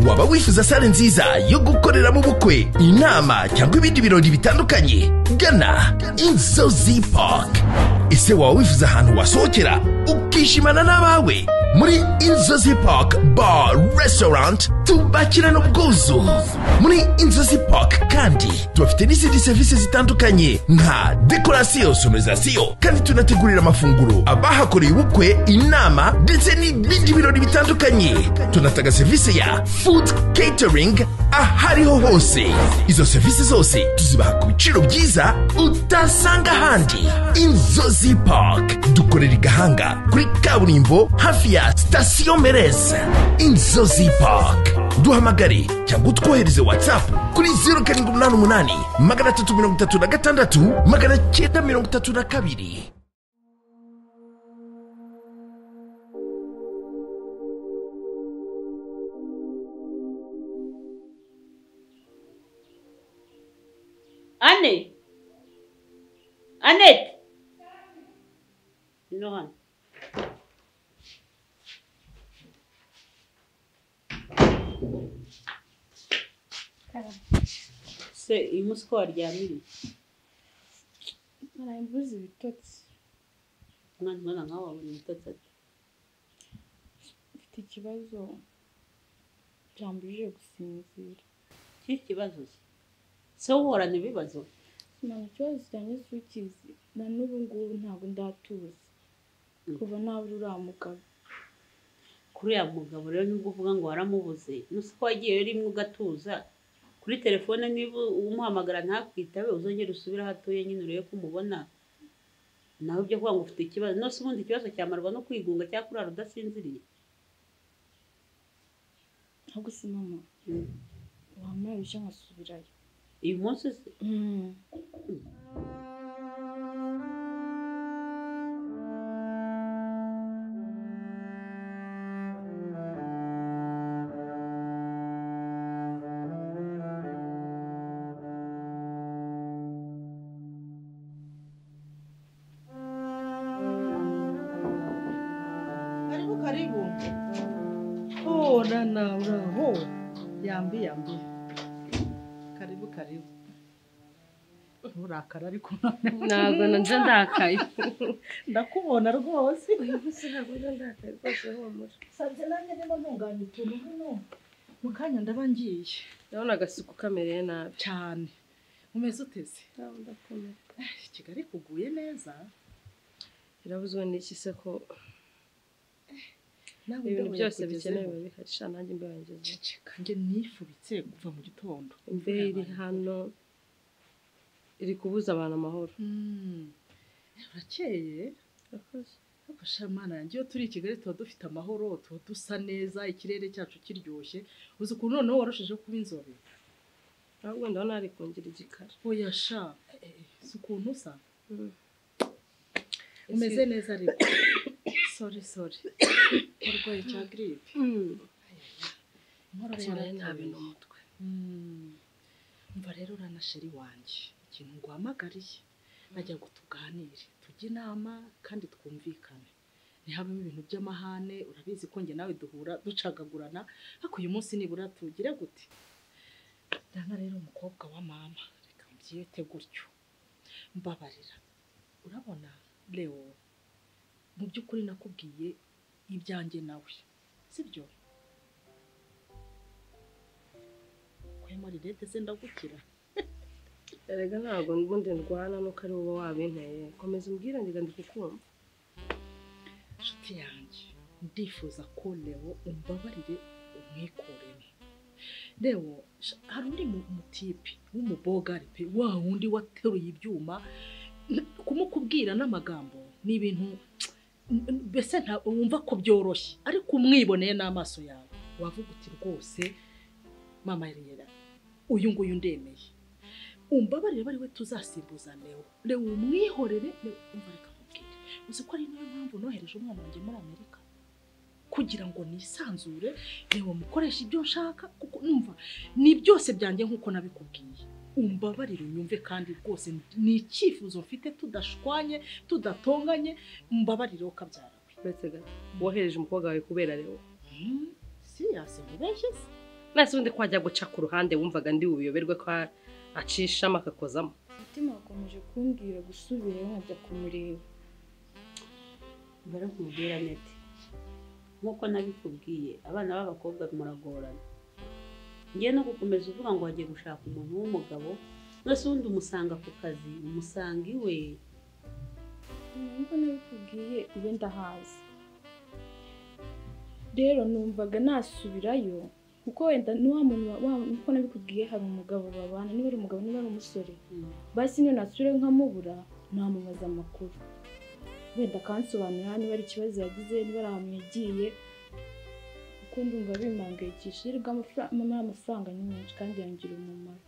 Waba wifuza sale nziza yo gukoreramo ubukwe, inama cyangwa ibindi birori bitandukanye? Gana Inzozi Park. Ese waba wifuza ahantu wasohokera ukishimana n'abawe? Muri Inzozi Park Bar Restaurant tubakirana ubwuzu. Muri Inzozi Park kandi tubafite n'izindi serivisi zitandukanye nka dekorasiyo, sonorisation, kandi tunategurira amafunguro abahakoreye ubukwe, inama ndetse n'ibindi birori bitandukanye. Tunatanga serivisi ya food catering ahariho hose. Izo serivisi zose tuzibaha ku biciro byiza utasanga ahandi. Inzozi Park dukorera i Gahanga kuri kaburimbo hafi ya Station Merez. Inzozi Park, duhamagare cyangwa utwohereze WhatsApp kuri 0788 336 932. Anne, Annette, no hano. Se uyu munsi ko waryamiriye? Naraye mbuze ibitotsi. Umwana ungana nkawe wabura ibitotsi ate? Mfite ikibazo cyambujije gusinzira. Ikihe kibazo se? Se uhorana ibibazo? Mama, ikibazo cyanjye si ukizi, na n'ubu ngubu ntabwo ndatuza kuva nabura uriya mugabo. Kuri uriya mugabo rero nubwo uvuga ngo waramubuze, nusi ko wagiyeyo rimwe ugatuza, kuri telefone niba umuhamagara ntakwitabe uzongere usubire aho atuye nyine urebe ko umubona. Nawe ibyo kuvuga ngo ufite ikibazo, nose ubundi ikibazo cyamarwa no kwigunga cyangwa kurara udasinziriye? Ahubwo se mama, wampaye uruhushya nkasubirayo uyu munsi se? Karibu karibu. Oh, nana uraho. Yambi yambi. Karibu karibu. Urakara ariko ntabwo nje ndakaye. Ndakubona rwose. Uyu munsi ntabwo nje ndakaye rwose, humura. Sanze nanjye ndimo ntunganya utuntu hano. Mu kanya ndaba ngiye. Ndabona agasuku kamereye nabi cyane. Umeze uteze? Ntabwo ndakomera. Kigali kuguye neza. Irabuzwa n'iki se ko ibintu byose bikenewe bihari? Sha nanjye mbibangize. Ceceka, njye nifubitse kuva mu gitondo. Imbeho iri hano iri kubuza abantu amahoro. Urakeye. Urakoze. Ariko sha mana yanjye, iyo turi i Kigali tuba dufite amahoro, tuba dusa neza, ikirere cyacu kiryoshye. Uzi ukuntu noneho warushijeho kuba inzobe? Ahubwo ndabona hari kongera igikara. Oya sha, si ukuntu usa. Umeze neza ariko. Sorry sorry. Urwaye cya grippe. Inkorora Nabi yarateye. n'umutwe. Umva rero urana sheri wanjye, ikintu nguhamagariye najya ngo tuganire, tujye inama kandi twumvikane, ntihabemo ibintu by'amahane. Urabizi ko njye nawe duhura ducagagurana, ariko uyu munsi nibura tugire gute? Dana rero umukobwa wa mama, reka mbyite gutyo, mbabarira. Urabona Leo, mu by'ukuri nakubwiye ibyanjye nawe, sibyo? Kwema rinete se ndagukira. Erega ntabwo ubundi ndwana nuko ari wowe wabinteye. Komeza umbwire njye ndi kukumva. Nshuti yanjye, ndifuza ko Leo umbabarire umwikuremo. Leo, hari undi mutipe w'umubogari pe, wa wundi wateruye ibyuma, kumukubwira n'amagambo ni ibintu mbese wumva ko byoroshye, ariko umwiboneye n'amaso yawe wavuga uti rwose mama Eliera, uyu nguyu ndemeye. Umbabarire bari we tuzasimbuza Leo. Leo umwihorere, Leo umva reka nkubwire. Uzi ko ari niyo mpamvu nohereje umwana wanjye muri Amerika kugira ngo nisanzure, Leo mukoresha ibyo nshaka, kuko numva ni byose byanjye nkuko nabikubwiye. Umbabarire unyumve kandi rwose ni icyifuzo mfite, tudashwanye tudatonganye, umbabarire ukabyara we. Uretse gato, wohereje umukobwa wawe kubera Leo? Si yase mubeshye se? Nase ubundi ko wajya guca ku ruhande wumvaga ndi buyoberwe ko acishamo akakozamo. Umutima wakomeje kumbwira gusubirayo nkajya kumureba. Mbere nkubwira nete nkuko nabikubwiye abana b'abakobwa muragorana. Ngiye no gukomeza uvuga ngo wagiye gushaka umuntu w'umugabo nose undi umusanga ku kazi umusanga iwe. Nkuko nabikubwiye iwe ndahazi. Rero numvaga nasubirayo kuko wenda n'uwa muntu nkuko nabikubwiye hari umugabo babana, niba ari umugabo niba ari umusore. Basi niyo nasubirayo nkamubura namubaza amakuru. Wenda akansobanurira niba ari ikibazo yagize, niba ari ahantu yagiye, kuko ndumva bimpangayikishije. Erega amafaranga ni menshi kandi yangira umumaro.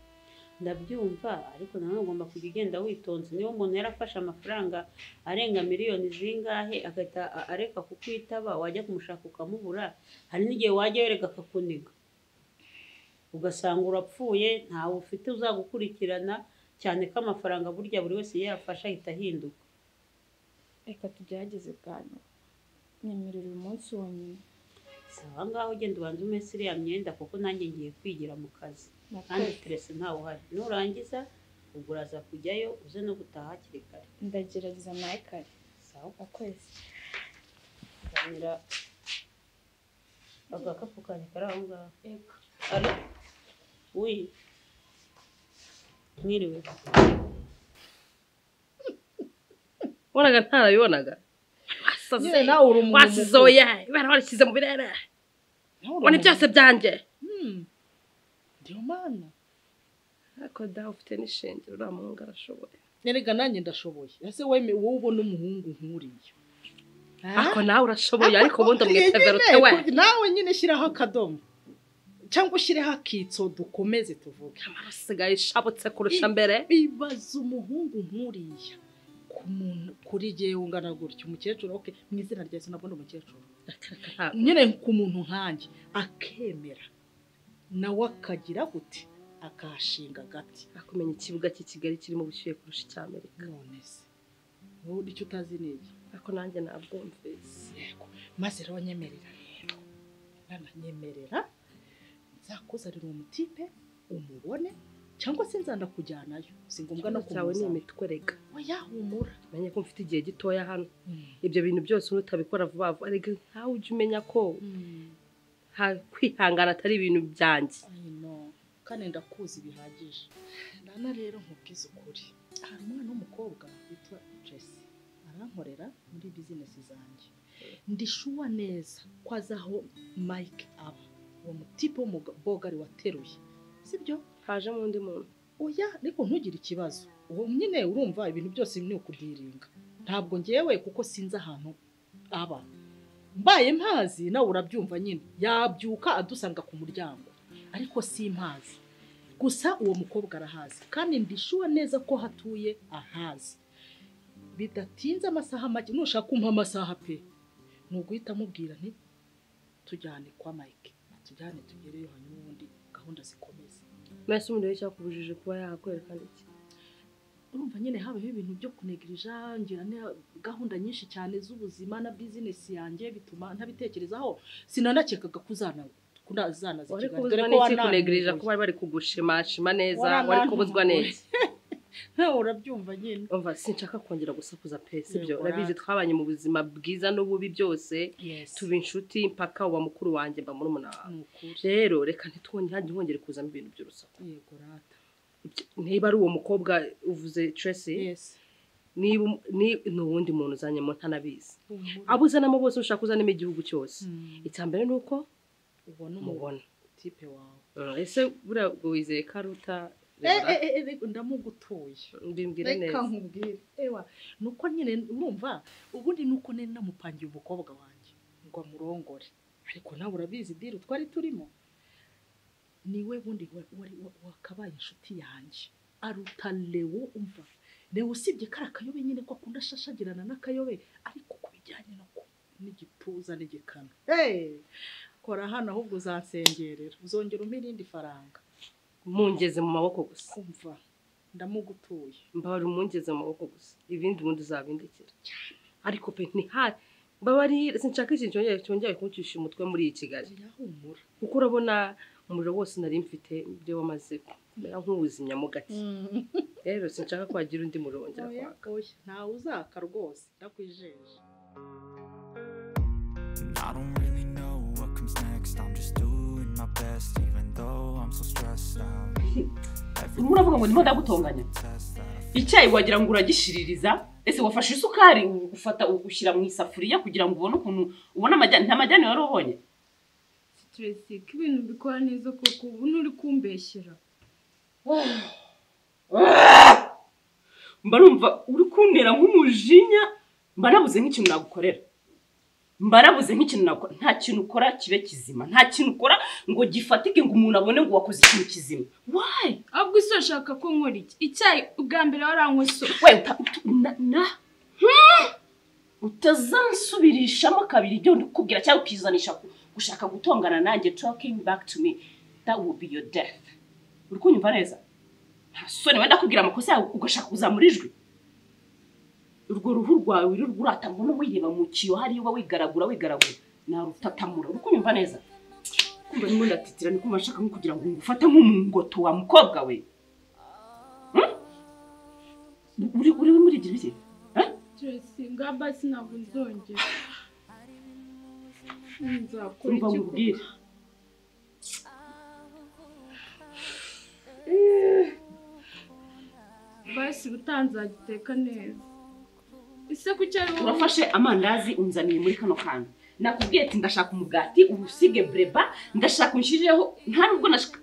Ndabyumva ariko nanone ugomba kujya ugenda witonze. Niba umuntu yarafashe amafaranga arenga miliyoni zingahe agahita areka kukwitaba, wajya kumushaka ukamubura, hari n'igihe wajya wereka akakuniga ugasanga urapfuye, ntawe ufite uzagukurikirana, cyane ko amafaranga burya buri wese iyo yafashe ahita ahinduka. Reka tugerageze bwana, nyemerera uyu munsi wonyine. Sawa, ngaho ugenda ubanza umese iriya myenda kuko nanjye ngiye kwigira mu kazi kandi stress ntawe uhari. Nurangiza ubwo uraza kujyayo uze no gutaha hakiri kare. Ndagerageza nawe kare. Sawa, akwezi nzanira agakapu kanjye kari aho ngaho. Yego. Alo, oui, mwiriwe. Wabonaga ntarabibonaga. Nyine nawe uri umuntu Wasizoye ibara warishyize mu birere. Nawe uri Ubona umuntu byose byanjye. Ndiyo mana. Ariko dawe ufite n'ishengero, uriya muhungu arashoboye. Erega nanjye ndashoboye. Ese wowe ubona umuhungu nk'uriya? Ariko nawe urashoboye, ariko ubundi umwitevero we. Nawe nyine shyiraho akadomo cyangwa ushyireho akitso dukomeze tuvuge. Amaraso ishabutse kurusha mbere. Bibaza umuhungu nk'uriya ku muntu kuri jyewe ungana gutya, umukecuru, okay, mu izina rya Yesu nabwo ndi umukecuru. Nyine ku muntu nkanjye akemera nawe akagira gute akahashinga agati. Akumenya ikibuga cy'i Kigali kirimo ubushyuhe kurusha icy'Amerika. None se wowe icyo utazi ni iki? Ariko nanjye nabwumvise. Yego, maze rero nyemerera rero nyemerera nzakuzanira uwo mutipe umubone, cyangwa se nzanakujyanayo, si ngombwa no Ikibazo cyawe ni kumuzana. imitwe rega. Oya humura. Menye ko mfite igihe gitoya hano. Ibyo bintu byose unutabikora vuba vuba, rega ntawe ujya umenya ko kwihangana atari ibintu byanjye. I know. Kandi ndakuzi bihagije. Nana rero nkubwize ukuri. Hari umwana w'umukobwa witwa Tracy. Arankorera muri business zanjye. Ndishuwa neza ko azi aho Mike aba. Uwo mutipe w'umubogari wateruye. Sibyo? Hajemo undi muntu. Oya, ariko ntugire ikibazo. Uwo nyine urumva ibintu byose ni ukudiringa. Ntabwo ngewe kuko sinzi ahantu aba. Mbaye mpazi nawe urabyumva nyine. Yabyuka adusanga ku muryango. Ariko simpazi. Gusa uwo mukobwa arahazi kandi ndishuwa neza ko hatuye ahazi. Bidatinze amasaha make, nushaka kumpa amasaha pe. Nuguhita mubwira nti tujyane kwa Mike. Atujyane tugereyo hanyuma ubundi gahunda zikomeze. Mwese umuntu wese yakubujije kuba yakwerekana iki? Urumva nyine habaho ibintu byo kunegirija, ngira gahunda nyinshi cyane z'ubuzima na business yanjye bituma ntabitekerezaho. Sinanakekaga kuzana Wari Kigali. kubuzwa Dore ko n'iki kunegirija wanantunguye. ko bari bari kugushimashima neza, wari kubuzwa n'iki? Nawe urabyumva nyine. Umva sinshaka kongera gusakuza pe, sibyo? Yego, Urabizi twabanye mu buzima bwiza n'ububi byose, Yes. tuba inshuti mpaka uba mukuru wanjye mba murumuna wawe. Ni ukuri. Rero reka ntihongere kuzamo ibintu by'urusaku. Yego rata. Niba ari uwo mukobwa uvuze Tracy, Yes. niba ni uwundi muntu uzanyemo ntanabizi. Abo uzanamo bose ushaka uzanemo igihugu cyose. Icya mbere ni uko Ubona umubona. umutipe wawe. Ese buriya ubwo wizeye ko aruta Ndamugutuye. Mbimbwire Reka neza. nkubwire. Ewa, nuko nyine urumva ubundi nuko nari namupangiye umukobwa wanjye ngo amurongore. Ariko nawe urabizi diri twari turimo. Niwe bundi wari wakabaye inshuti yanjye. Aruta Leo umva. Leo usibye kari akayobe nyine ko akunda ashashagirana n'akayobe, ariko kubijyanye no n'igituza n'igikano. Hey! Kora hano ahubwo uzansengerera. Uzongera umpe irindi faranga. Mungeze mu maboko gusa. Umva. Ndamugutuye. Mbabari umungeze mu maboko gusa. Ibindi ubundi uzabindekera. Ariko pe ntiha mbabari sinshaka ikintu cyongeye kuncisha umutwe muri iyi Kigali. Yahumura. Kuko urabona Umuriro wose nari mfite byo wamaze kumera nk'ubuzimya mu gati. Rero sinshaka ko wagira undi muriro wongera kwaka. Oya, ntawe uzaka rwose, ndakwijeje. I don't really know what comes next. I'm just doing my best even though I'm so stressed out. Urimo uravuga ngo ndimo ndagutonganya. Icyayi wagira ngo uragishiririza. Ese wafashe isukari ufata ushyira mu isafuriya kugira ngo ubone ukuntu ubone amajyani? Nta majyani wari ubonye. Tracy, ko ibintu bikora neza koko ubu nturi kumbeshyera. Mba numva uri kuntera nk'umujinya, mba nabuze nk'ikintu nagukorera. Mba nabuze nk'ikintu nakora. Nta kintu ukora kibe kizima, nta kintu ukora ngo gifatike ngo umuntu abone ngo wakoze ikintu kizima. Why? Ahubwo isi urashaka ko nkora iki? Icyayi ubwa mbere waranywe so. We utazansubirishamo kabiri ibyo ndikubwira cyangwa ukizanisha gushaka gutongana nanjye. Talking back to me, that will be your death. Uri kunyumva neza? Nta soni wenda kubwira amakosa yawe ugashaka kuzamura ijwi. Urwo ruhu rwawe wirirwa urata mbona wireba mu kiyo hariya uba wigaragura wigaragura narutatamura. Uri kunyumva neza? Kumva ndimo ndatitira ni kumva nshaka nko kugira ngo ngufate nk'umungoto wa mukobwa we. Uri muri igira iki? Tracy, ngaba sinabwo nzongera. Nzakora Umva iki? nkubwire. Basi utanzagiteka neza. Ese kuki ari wowe? Urafashe amandazi unzaniye muri kano kantu. Nakubwiye ati ndashaka umugati uwusige breba, ndashaka unshirireho, nta nubwo nashaka.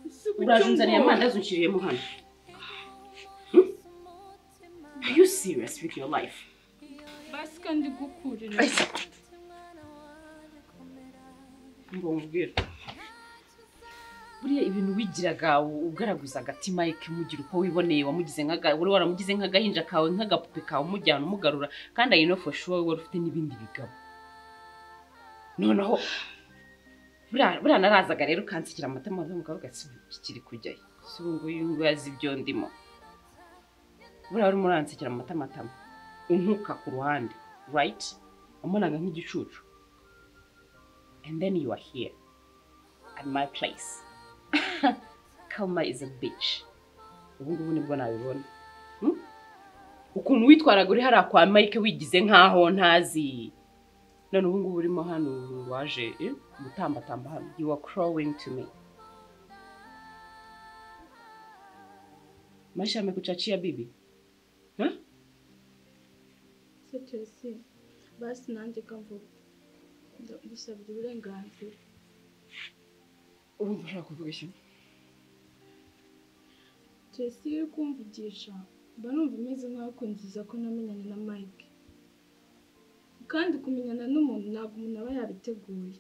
Ese kuki Uraje unzaniye ungora? amandazi unshiriyemo hano. Are you serious with your life? Basi kandi gukurira. Umva nkubwire. Buriya ibintu wigiraga ugaragaza agati Mike mugira uko wiboneye, wamugize nk'aga wari waramugize nk'agahinja kawe nk'agapupe kawe umujyana umugarura, kandi I know for sure wari ufite n'ibindi bigabo. Noneho buriya narazaga rero ukansikira amata mu mukavuga ati kikiri kujyayo. Si ubu nguyu nguyu azi ibyo ndimo. Buriya wari uransekera amata matama untuka ku ruhande, right? Wamubonaga nk'igicucu. And then you are here at my place. Kalma is a bitch. Ubu ngubu nibwo nabibona. Ukuntu witwaraga uri hariya kwa Mike wigize nkaho ntazi. None ubu ngubu urimo hano waje gutambatamba hano. You are crawling to me. Maisha amekuchachia bibi. Huh? Se Tracy, basi nanjye kamvuga. Ndagusabye uburenganzira. Urumva ushaka kuvuga iki? Tracy, iyo uri kumvugisha mba numva umeze nkaho kunziza ko namenyanye na Mike. Kandi kumenyana n'umuntu ntabwo umuntu aba yabiteguye.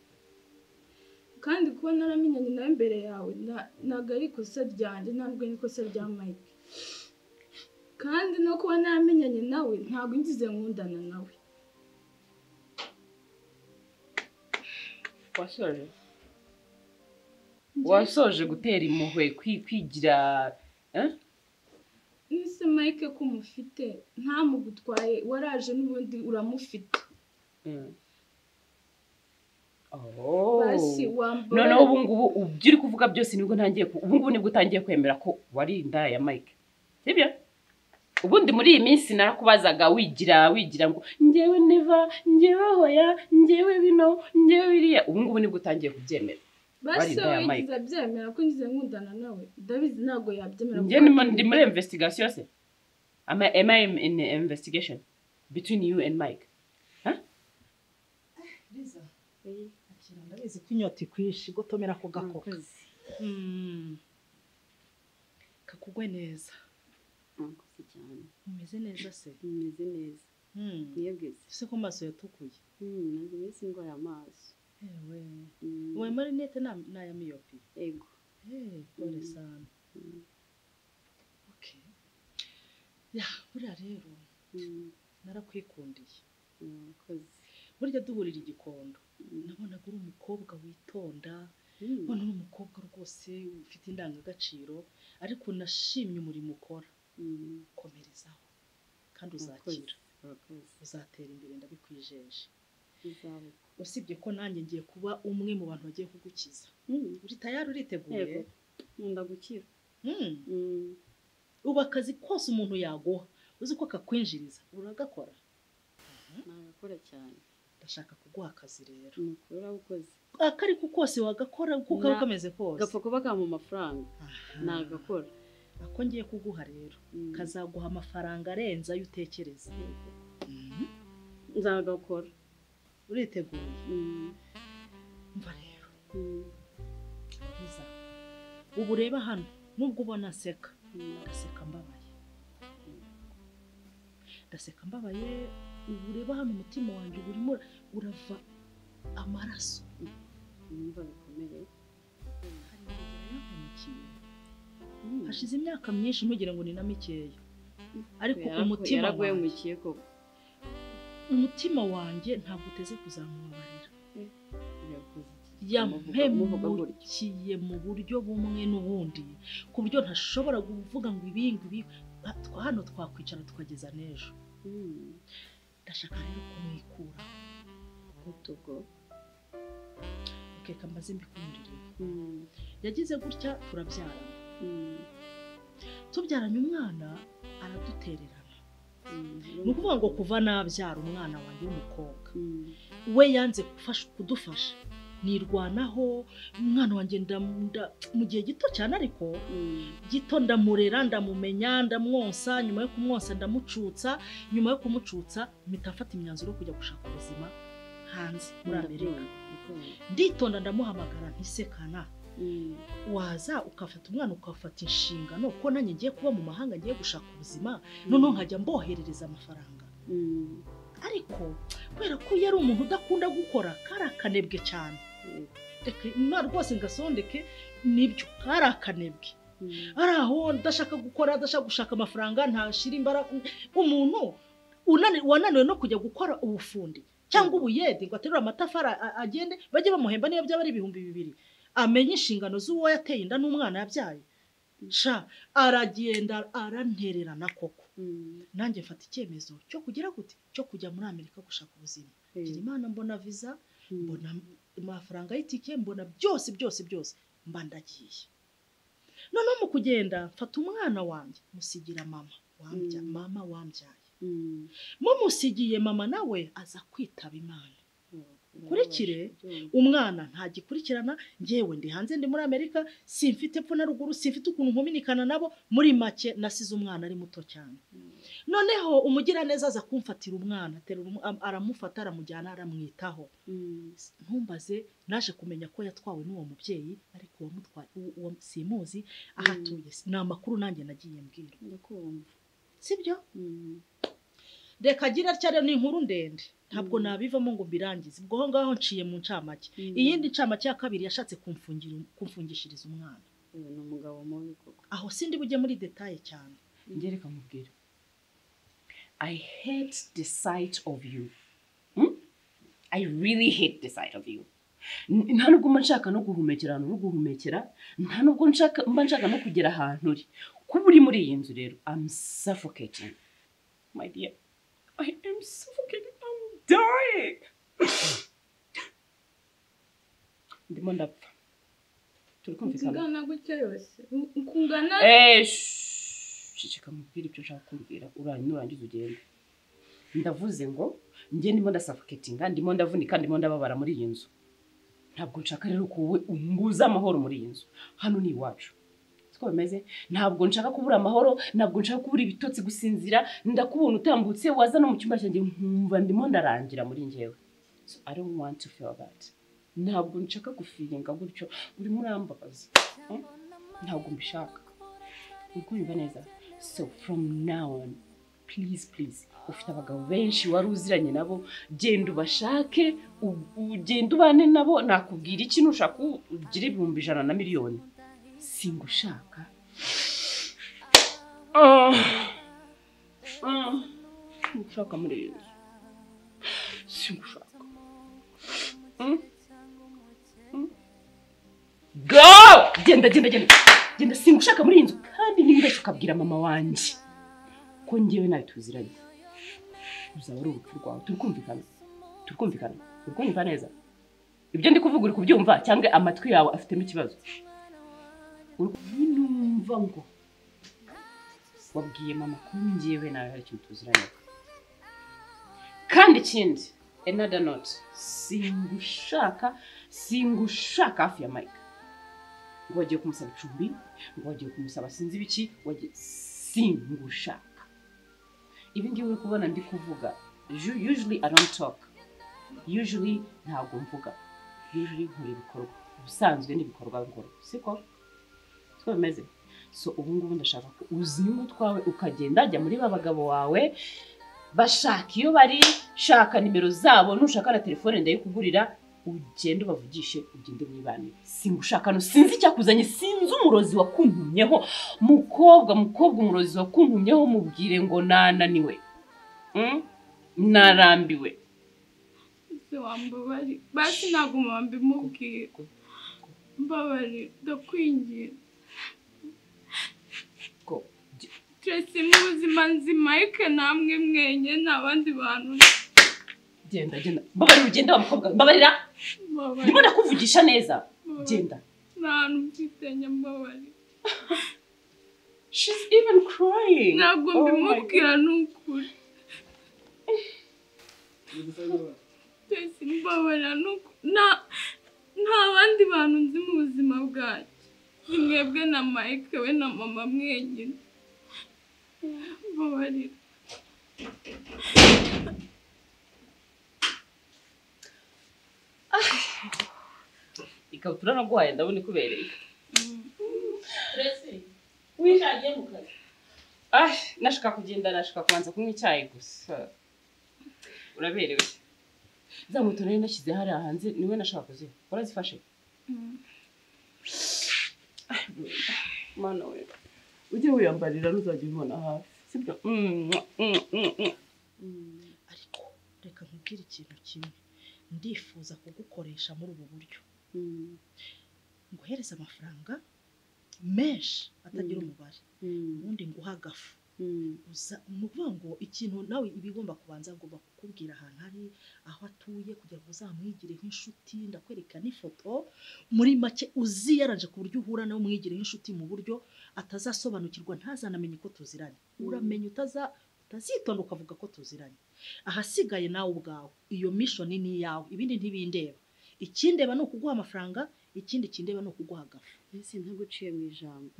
Kandi kuba naramenyanye nawe imbere yawe ntabwo ari ikosa ryanjye, ntabwo ari ikosa rya Mike. Kandi no kuba naramenyanye nawe ntabwo ngize nkundana nawe. Wasoje? Wasoje gutera impuhwe kwigira eh? Nise Mike ko umufite ntamugutwaye, waraje n'ubundi uramufite. Oh. Basi wambara. Noneho ubu ngubu ibyo uri kuvuga byose nibwo ntangiye ubu ngubu nibwo utangiye kwemera ko wari indaya ya Mike. Sibyo? Ubundi muri iyi minsi narakubazaga wigira ngo njyewe never, njyewe hoya, njyewe bino, njyewe biriya. Ubu ngubu nibwo utangiye kubyemera. Basi wowe yigize abyemera ko ngize nkundana nawe. Ndabizi ntabwo yabyemera. Njye ndi muri investigation se. Am I in investigation between you and Mike? Huh? Liza, akira ndabizi ko inyota ikwishe gotomera ko gakoka. Kakugwe neza. Murakoze cyane. Umeze neza se? Umeze neza. Mwebwe se? Ese ko amaso yatukuye? Maze iminsi ndwaye amaso. Ewe. Wowe marinete na ya miyopi? Ego. Pole sana. Okay. Ya, buriya rero narakwikundiye. Murakoze. Burya duhurira igikondo. Nabonaga uri umukobwa witonda, mbona uri umukobwa rwose ufite indangagaciro, ariko nashimye umurimo ukora. Komerezaho kandi uzakira. Uzatera imbere ndabikwijeje. Usibye ko nanjye ngiye kuba umwe mu bantu bagiye kugukiza. Uri tayari, uriteguye? Nkunda gukira. Ubu akazi kose umuntu yaguha uzi ko kakwinjiriza uragakora? Nagakora cyane. Ndashaka kuguha akazi rero. Nukuri urakoze. Akari ko kose wagakora uko kaba kameze kose. Gapfa kuba kampa amafaranga. Nagakora. Ako ngiye kuguha rero kazaguha amafaranga arenze ayo utekereza. Nzagakora. Uriteguye? Mva rero. Liza, ubu reba hano nubwo ubona nseka, ndaseka mbabaye. Ndaseka mbabaye, ubu reba hano umutima wanjye urimo urava amaraso. Numva bikomeye. Hari urugero yampemukiye. Hashize imyaka myinshi ntugire ngo ni na mikeya. Ariko umutima yaraguhemukiye koko. Umutima wanjye ntabwo uteze kuzamubabarira. Yampemukiye mu buryo bumwe n'ubundi, ku buryo ntashobora kuvuga ngo ibi ngibi hano twakwicara tukageza n'ejo. Ndashaka rero kumwikura. Ubwo ukeka mbaze mbikundire. Yagize gutya turabyarana. Tubyaranye umwana aradutererana. Ni ukuvuga ngo kuva nabyara umwana wanjye w'umukobwa, we yanze kudufasha, nirwanaho umwana wanjye mu gihe gito cyane ariko gito ndamurera, ndamumenya, ndamwonsa, nyuma yo kumwonsa ndamucutsa, nyuma yo kumucutsa mpita mfata imyanzuro yo kujya gushaka ubuzima hanze muri Amerika. Nditonda ndamuhamagara ntisekana. Waza ukafata umwana ukafata inshingano ko nanjye ngiye kuba mu mahanga ngiye gushaka ubuzima, noneho nkajya mboherereza amafaranga. Ariko kubera ko yari umuntu udakunda gukora, kari akanebwe cyane. Reka rwose ngasondeke nibyo, kari akanebwe. Ari aho ndashaka gukora, ndashaka gushaka amafaranga, ntashira imbaraga. Umuntu wananiwe no kujya gukora ubufundi cyangwa ubuyede ngo aterure amatafari agende bajye bamuhemba niyo byaba ari 2000, amenye inshingano z'uwo yateye inda n'umwana yabyaye. Sha aragenda arantererana koko. Nanjye mfata icyemezo cyo kugira gute, cyo kujya muri Amerika gushaka ubuzima. Ngira Imana mbona visa, mbona amafaranga y'itike, mbona byose byose byose, mba ndagiye. Noneho mu kugenda mfata umwana wanjye musigira mama wambya, mama wambyaye. Mumusigiye mama nawe aza kwitaba Imana. Kurikire umwana ntagikurikirana, ngewe ndi hanze ndi muri Amerika, simfite epfo na ruguru, simfite ukuntu nkominikana nabo. Muri make nasize umwana ari muto cyane. Noneho umugiraneza aza kumfatira umwana, aramufata aramujyana aramwitaho. Ntumbaze naje kumenya ko yatwawe n'uwo mubyeyi, ariko uwamutwaye uwo simuzi ahatuye, ni amakuru nanjye nagiye mbwira. Sibyo? Reka agira atya rero, ni inkuru ndende ntabwo nabivamo ngo mbirangize. Ubwo aho ngaho nciye mu ncamake. Iyindi ncamake ya kabiri yashatse kumfungishiriza umwana. Ni umugabo mubi koko. Aho sindi bujye muri detail cyane. Njye reka nkubwire. I hate the sight of you. I really hate the sight of you. Nta nubwo mba nshaka no guhumekera ahantu uri guhumekera, nta nubwo mba nshaka no kugera ahantu uri. Kuba uri muri iyi nzu rero, I'm suffocating. My dear, I am suffocating. I'm dying. Ndimo ndapfa. Turi kumvikana. Kungana gutya yose. Kungana. Ceceka mubwire ibyo nshaka kumbwira, nurangiza ugende. Ndavuze ngo njye ndimo ndasuffocatinga, ndimo ndavunika, ndimo ndababara muri iyi nzu. Ntabwo nshaka rero ko wowe umbuza amahoro muri iyi nzu. Hano ni iwacu. Siko bimeze? Ntabwo nshaka kubura amahoro, ntabwo nshaka kubura ibitotsi, gusinzira. Ndakubona utambutse waza no mu cyumba cyanjye nkumva ndimo ndarangira muri njyewe. So I don't want to feel that. Ntabwo nshaka gufiringa gutyo, urimo urambabaza. Ntabwo mbishaka. Uri neza? So from now on, please please, ufite abagabo benshi wari uziranye nabo, genda ubashake, ugenda ubane nabo. Nakubwira iki nushaka ugire 100,000 na miliyoni. Singushaka. Singushaka muri iyi nzu. Singushaka. Go! Genda genda genda. Genda, singushaka muri iyi nzu. Kandi niba ukabwira mama wanjye ko njyewe nawe tuziranye, uzaba ari urupfu rwawe. Turi kumvikana? Turi kumvikana? Uri kunyumva neza? Ibyo ndi kuvuga uri kubyumva cyangwa amatwi yawe afitemo ikibazo? Uri ngo wabwiye mama ko njyewe nawe hari ikintu tuziranye. Kandi ikindi, another note, singushaka hafi ya Mike. Ngo wagiye kumusaba icumbi, ngo wagiye kumusaba sinzi ibiki, wagiye, singushaka. Ibi ngibi uri kubona ndi kuvuga, usually I don't talk. Usually ntabwo mvuga. Usually nkora ibikorwa. Ubusanzwe n'ibikorwa nkora. Siko? Siko bimeze? So ubu ngubu ndashaka ko uzinga utwawe ukagenda jya muri ba bagabo wawe bashaka iyo bari, shaka nimero zabo, nushaka na telefone ndayikugurira, ugende ubavugishe, ugende mwibanire. Singushaka no sinzi icyakuzanye, sinzi umurozi wakuntumyeho. Mukobwa umurozi wakuntumyeho mubwire ngo nananiwe. Narambiwe. Se wambabari, basi naguma mbimubwira. Mbabari, ndakwingira. Tracy mu buzima nzi Mike namwe mwenye n'abandi bantu. Genda genda. Mbabarira ugende wa mukobwa. Mbabarira. Ndimo ndakuvugisha neza. Genda. Nta mfite mbabarira. She's even crying. Ntabwo mbimubwira n'ukuri. Tracy mbabarira n'ukuri. Nta bandi bantu nzi mu buzima bwanjye. Ni mwebwe na Mike we na mama mwenyine. Mbabarira. Ikabutura naguhaye ndabona ikubereye. Tracy, wishagiye mu kazi? Nashaka kugenda, nashaka kubanza kunywa icyayi gusa. Uraberewe. Za moto nari nashyize hariya hanze niwe nashaka kuziha. Urazifashe? Mana we. Ujye wiyambarira ntuzajya ubibona hafi. Sibyo? Ariko reka nkubwire ikintu kimwe. Ndifuza kugukoresha muri ubu buryo. Nguhereza amafaranga menshi atagira umubare. Ubundi nguha agafu. Uza nukuvuga ngo ikintu nawe ibigomba kubanza ngomba kukubwira ahantu ari aho atuye kugira ngo uzamwigireho inshuti, ndakwereka n'ifoto muri make uziyaranje ku buryo uhura nawe umwigireho inshuti mu buryo atazasobanukirwa ntazanamenye ko tuziranye. Uramenye utazitonda ukavuga ko tuziranye. Ahasigaye nawe ubwawe iyo mission ni iyawe, ibindi ntibindeba. Ikindeba ni ukuguha amafaranga, ikindi kindeba ni ukuguha agafu. Ese ntaguciye mu ijambo.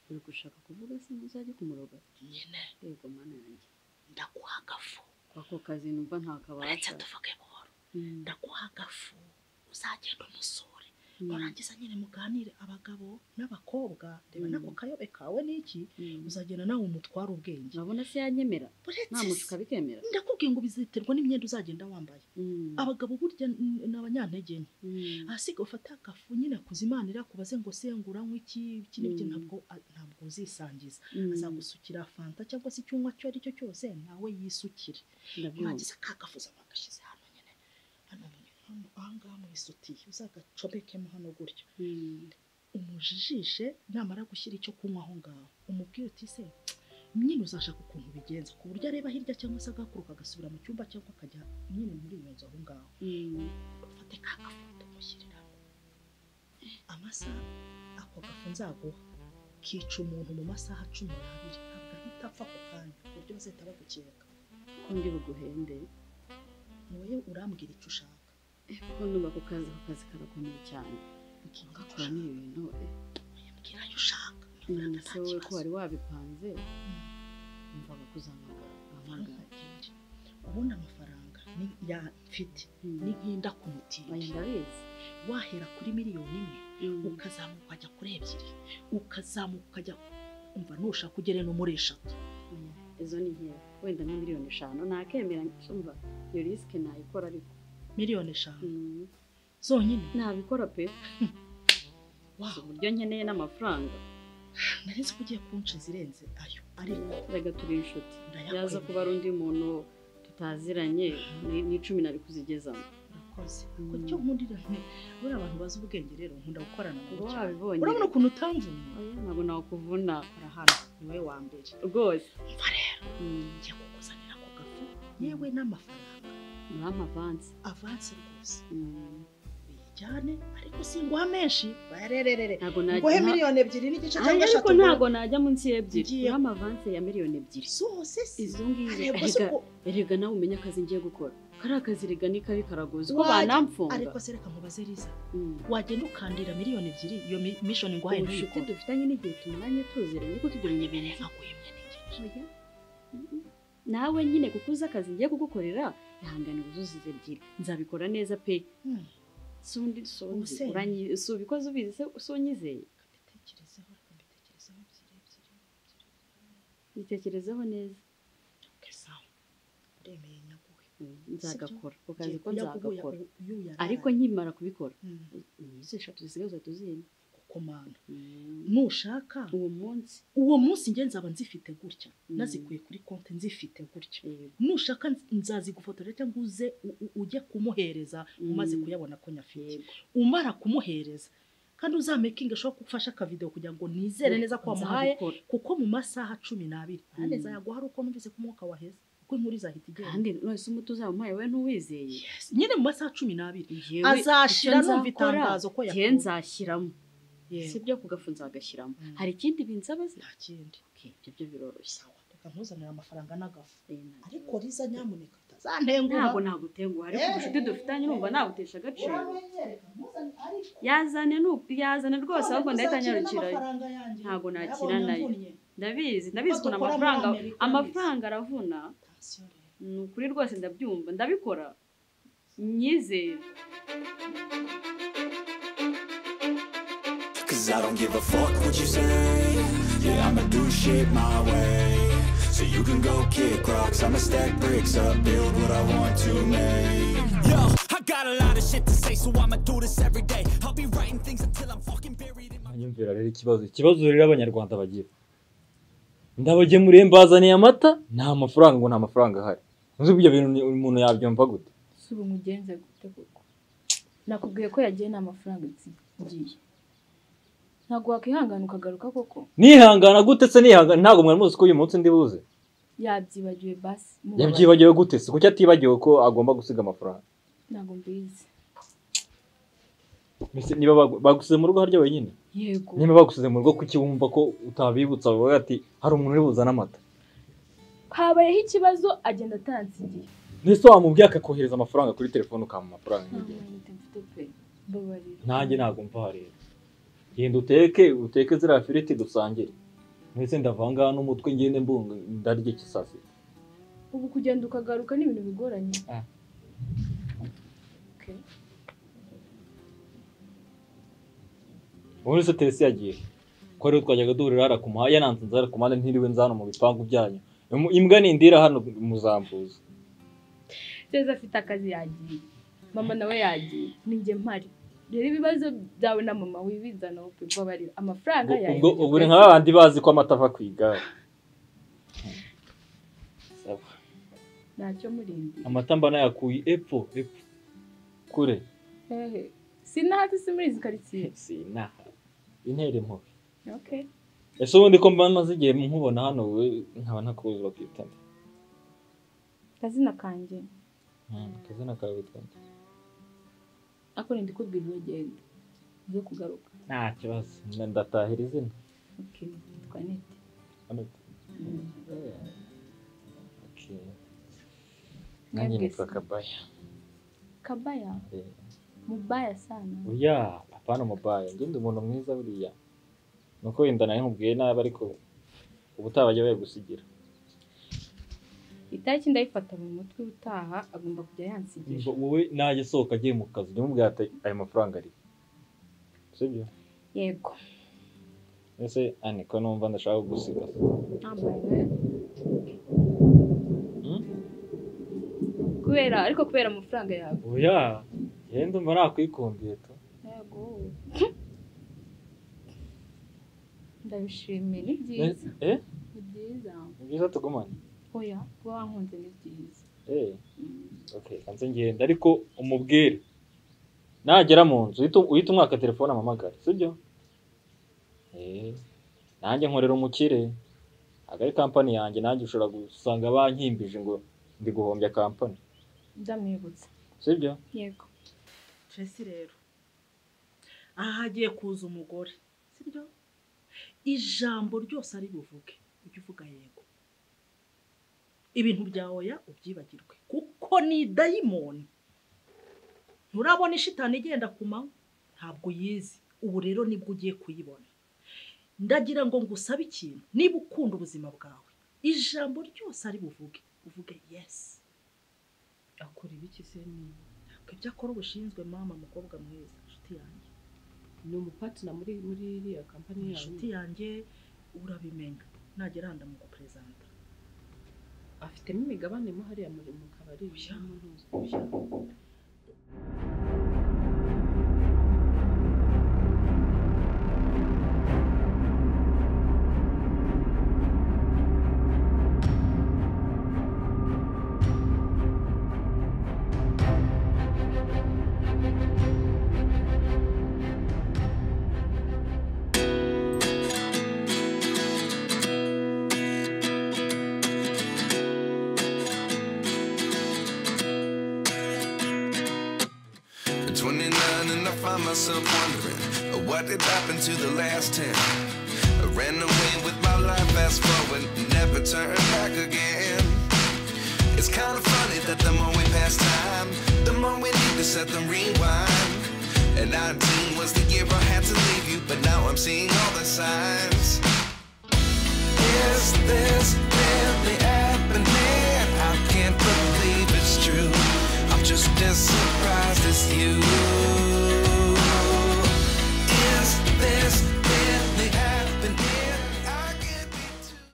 Uri gushaka kuvuga se muzajye kumuroga? Nyine. Yego mana yanjye. Ndaguha agafu. Ako kazi numva ntakabasha. Uretse tuvuge buhoro. Ndaguha agafu uzagenda umusure. Urangiza nyine muganire abagabo n'abakobwa, reba nako kayobe kawe niki, uzagenda nawe umutwara ubwenge. Urabona se yanyemera? Namushuka bikemera. Ndakubwiye ngo biziterwa n'imyenda uzagenda wambaye. Abagabo burya n'abanyantege nke. Ahasiga ufata agafu nyine kuzimanira kubaze ngo se nguranywe iki iki n'ibyo ntabwo uzisangiza. Azagusukira fanta cyangwa se icyunywa cyo ari cyo cyose nawe yisukire. Urangiza ka gafu uzabagashize hano nyine. Hano ahangaha mu isutiye uzagacomekemo hano gutyo. Umujijishe namara gushyira icyo kunywa aho ngaho umubwire uti se nyine uzashaka ukuntu bigenza ku buryo areba hirya cyangwa se agakuruka agasubira mu cyumba cyangwa akajya nyine muri iyo nzu aho ngaho. Ufate ka gafoto umushyiriramo amasaha ako gafu nzaguha kica umuntu mu masaha 12 ntabwo ahita apfa ako kanya ku buryo bazahita bagukeka. Ko ndi buguhembe wowe urambwira icyo ushaka. Kuko numva ako kazi karakomeye cyane. Ngakora n'ibintu mbwira ayo ushaka. None se wowe ko wari wabipanze numvaga kuzamagara. Ubundi amafaranga ni ya mfite ni nkinda ku mutindi. Ndabizi. Wahera kuri miliyoni 1 ukazamuka ukajya kuri 2 ukazamuka ukajya umva nushaka ugere no muri 3. Izo ni nkeya. Wenda nka miliyoni 5 nakemera umva iyo risk nayikora ariko miliyoni 5 zonyine nabikora pe. Wow, uburyo nkeneye n'amafaranga. Nari nzi ko ugiye kunca zirenze ayo ariko rega turi inshuti. Yaza kuba ari undi muntu tutaziranye ni 10 nari kuzigezamo. Urakoze. Ko cyo nkundira buri abantu bazi ubwenge rero nkunda gukorana nabo cyane. Urabona ukuntu utamvuna? Oya ntabwo nakuvuna. Urahana ni wowe wa mbere rwose. Umva rero ngiye kukuzanira ako gafu yewe n'amafaranga. Urampa avance. Avance rwose. Uyijyane ariko singuha menshi. Barererere. Nguhe miliyoni 2.5 cyangwa 3. Ariko ntago najya munsi y'ebyiri. Urampa avance ya miliyoni 2. Zose si. Izo ngizo. Erega nawe umenye akazi ngiye gukora. Kari akazi rega ni kabi karagoze ko banamfunga. Ariko se reka nkubaze Liza. Wagenda ukandira miliyoni 2 iyo mission nguhaye ntuyikora. Ubucuti dufitanye n'igihe tumaranye tuziranye ko tugira inyemerera nkaguhemye n'igice. Nawe nyine kuko uzi akazi ngiye kugukorera ihangane uzuzize 2 nzabikora neza pe. Sundi uranyi subikoze ubizi se usunyizeye. Reka mbitekerezeho 2 2. Bitekerezeho neza. Okay sawa. Ndemeye nyaguhe. Nzagakora ku kazi ko nzagakora ariko nkimara kubikora nizo 3 zisigaye uzatuzimba kukomana. Nushaka uwo munsi nge nzaba nzifite gutya nazikuye kuri konti nzifite gutya. Nushaka nzazigufotorera cyangwa uze ujye kumuhereza umaze kuyabona ko nyafite. Umara kumuhereza kandi uzamakinga ashobora kugufasha aka video kugira ngo nizere neza ko wamuhaye kuko mu masaha 12 neza yaguha ari uko numvise ko umwuka waheze. Kuko inkuru izahita igenda. Kandi none umutu uzamuhaye we ntuwizeye. Nyine mu masaha 12 azashira numva itangazo ko yakuye. Nzashyiramo. Sibyo kugafunza agashyiramo. Hari ikindi binsaba se? Nta kindi. Okay, ibyo byo biroroshye. Sawa, reka nkuzanira amafaranga n'agafu. Ariko Liza nyamuneka utazantenguha. Ntabwo nagutenguha ariko ubucuti dufitanye numva nagutesha agaciro. Yazane yazane rwose ahubwo ndahita nyarukirayo. Ntabwo nakira nayo. Ndabizi ukuntu amafaranga aravuna. Ni ukuri rwose ndabyumva ndabikora nyizere. Cause I don't give a fuck what you say. Yeah, I'ma do shit my way. So you can go kick rocks, I'ma stack bricks up, build what I want to make. Yo, I got a lot of shit to say, so I'ma do this every day. I'll be writing things until I'm fucking buried in my... Nyumvira rero ikibazo rero abanyarwanda bagira. Ndabagemuriye mbazaniye amata nta mafaranga ngo nta mafaranga ahari. Uzi ibyo bintu umuntu yabyumva gute? Si ubu mugenze gute koko? Nakubwiye ko yagiye nta mafaranga ngiye. Ntabwo wakwihangana ukagaruka koko? Nihangana gute se nihangana ntabwo mwari muzi ko uyu munsi ndi buze. Yabyibagiwe basi. Yabyibagiwe gute se? Kuki atibagiwe ko agomba gusiga amafaranga? Ntabwo mbizi. Mbese niba bagusize mu rugo harya wenyine? Yego. Niba bagusize mu rugo kuki wumva ko utabibutsa bavuga ati hari umuntu uri buzana amata? Habayeho ikibazo agenda atansigiye. Nese wamubwiye akakohereza amafaranga kuri telefone ukampa amafaranga nk'igenda. Nanjye ntabwo mva rero. Genda uteke ziriya firiti dusangire. Mwese ndavanga n'umutwe ngende mbunga ndarye kisasi. Ubu kugenda ukagaruka ni ibintu bigoranye. Okay. Ubundi se Teresi yagiye ko ariho twajyaga duhurira hara ku muhanda yananze nzara ku muhanda ntiriwe nza hano mu bipangu byanyu. Imbwa nindira hano muzambuza. Teresi afite akazi yagiye. Mama nawe yagiye. Ninjye mpari. Rero ibibazo byawe na mama wibizana ubabarira amafaranga yawe. Ubwo uri nka babandi bazi ko amata ava ku igare. Sawa. Ntacyo murindi. Amata mba nayakuye epfo kure. Hehe. Sinaha si muri izi karitsiye. Sinaha. Intera impuhwe. Okay. Ese ubundi ko mba maze igihe nkubona hano we nkaba ntakuzi bakwita nde? Akazina kanjye. Akazina kawe witwa nde? Ako ndi kubwira urugendo uze kugaruka. Nta kibazo ndatahira izina. Okay, nitwa Anete. Anete. Okay. Nanjye nitwa Kabaya. Kabaya? Mubaya sana. Oya, papa no mubaya. Ngende umuntu mwiza buriya. Nuko wenda naye nkubwiye nabi ariko ubutaha bajya bagusigira. Itariki ndayifata mu mutwe utaha agomba kujya yansigira. Wowe najye sohoka agiye mu kazi ujye umubwira ati ayo mafaranga ari. Sibyo? Yego. Ese Anne ko numva ndashaka kugusiga. Nambaye. Kubera ariko kubera amafaranga yawe. Oya, yenda umva nakwikundiye to. Yego. Ndabishimiye ni byiza. Ni byiza. Ni byiza tugumane. Oya, kuba wankunze ni byiza. Okay, kanze ngenda ariko umubwire. Nagera mu nzu uhita umwaka telefone amamagara, sibyo? Nanjye nkorera umukire. Agari company yanjye nanjye ushobora gusanga bankimbije ngo ndi guhombya company. Ndamwibutsa. Sibyo? Yego. Tracy rero aha hagiye kuza umugore, sibyo? Ijambo ryose ari buvuge ujye uvuga yego, ibintu bya oya ubyibagirwe, kuko ni dayimoni. Nturabona ishitani igenda ku manywa, ntabwo uyizi. Ubu rero nibwo ugiye kuyibona. Ndagira ngo ngusabe ikintu, niba ukunda ubuzima bwawe, ijambo ryose ari buvuge uvuge yes. Akora ibiki se? Ni ntabwo ibyo akora ubushinzwe mama, mukobwa mwiza, inshuti yanjye. Ni umupatina muri iriya kampani yawe. Inshuti yanjye urabimenya nagera hano ndamuguperezanta. Afitemo imigabane mo hariya muri mu kabari. Oya. At 29 and I find myself wondering what did happen to the last 10. I ran away with my life, fast forward, never turn back again. It's kind of funny that the more we pass time, the more we need to set the rewind. And 19 was the year I had to leave you, but now I'm seeing all the signs. Is this really